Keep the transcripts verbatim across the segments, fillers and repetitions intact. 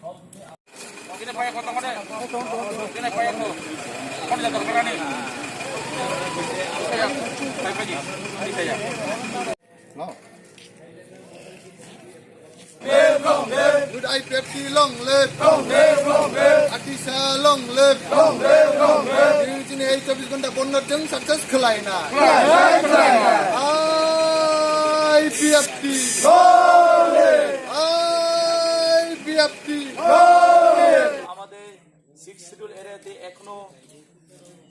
Youth I P F T long live! Long live, long live! Atisa long live! Long live, long live! Dini chini ei chobbish ghonta bondo chwng success khwlaina. I P F T! Long live! I P F T! Long live! আমাদের six schedule এরিয়াতে এখনো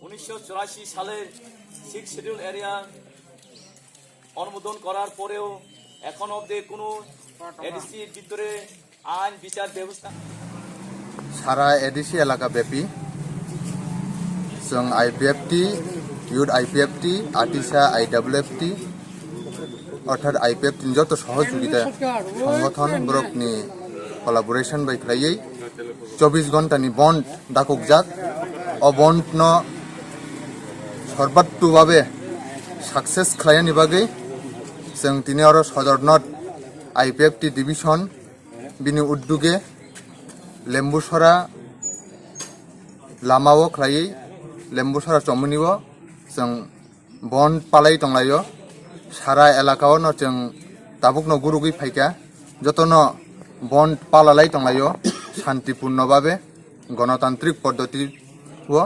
উনিশশো চুরাশি সালের six schedule area অনুমোদন করার পরেও এখন অবধি কোনো এডিসির ভিতরে আইন বিচার ব্যবস্থা Sara A D C elaka bepi chwng I P F T, Youth I P F T, Atisa I W F T, orthat I P F T ni joto sohojogita songothon borokni collaboration bai khlaiwi chobbish ghonta ni bond dakukjak. O bond no sorbattu babe success khlainani bagwi chwng tini oro Sodor North I P F T division bini udduge Lembusora lamao khlaiwi Lembusora chomoni o chwng bond palai tonglaio. Sara elaka o no chwng tabuk no gurugwi phaikha, joto no bond palalai tonglaio, santipurno babe, gonotantrik poddoti o.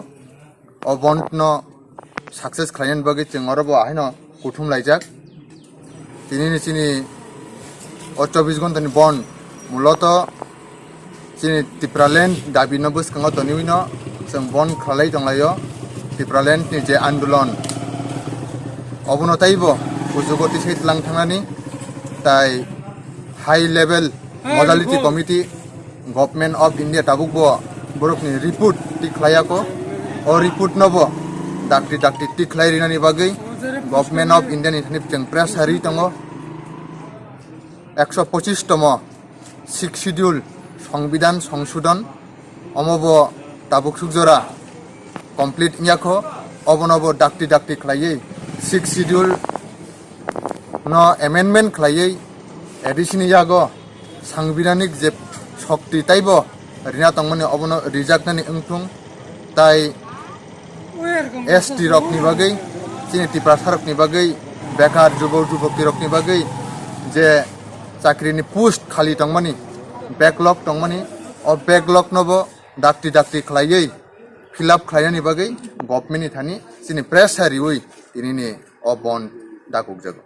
O bond no success khlainani bagwi chwng oro bo ahaino kuthum laijak. Tini ni chini o chobbish ghonta ni bond muloto chini Tipraland dabi no bwskango toniwi no chwng bond khlai tonglaio. Tipraland ni je andolon obono taibo kuchugo tisai tlang thangnani tai high level modality committee Government of India tabuk bo borokni report tik khlaiya ko. O report no bo dakti dakti tik khlai rinani bagwi Government of India ni thani chwng pressure ri tongo. Ekso pochish tomo sixth schedule Songbidan Songsodon omo bo tabuk sukjora complete wngya kho. Obono bo dakti dakti khlaiwi sixth schedule no amendment khlaiwi A D C ni yago sangbidhanik je shokti taibo rina tongmani obono rijaknani wngthung tai S T rokni bagwi, chini Tiprasa rokni bagwi, bekar jubok jubokti rokni bagwi je chakrini post khali tongmani, backlog tongmani, o backlog no bo dakti dakti khlaiwi fill up khlainani bagwi government ni thani chini pressure riwi tinini o bond dakukjago.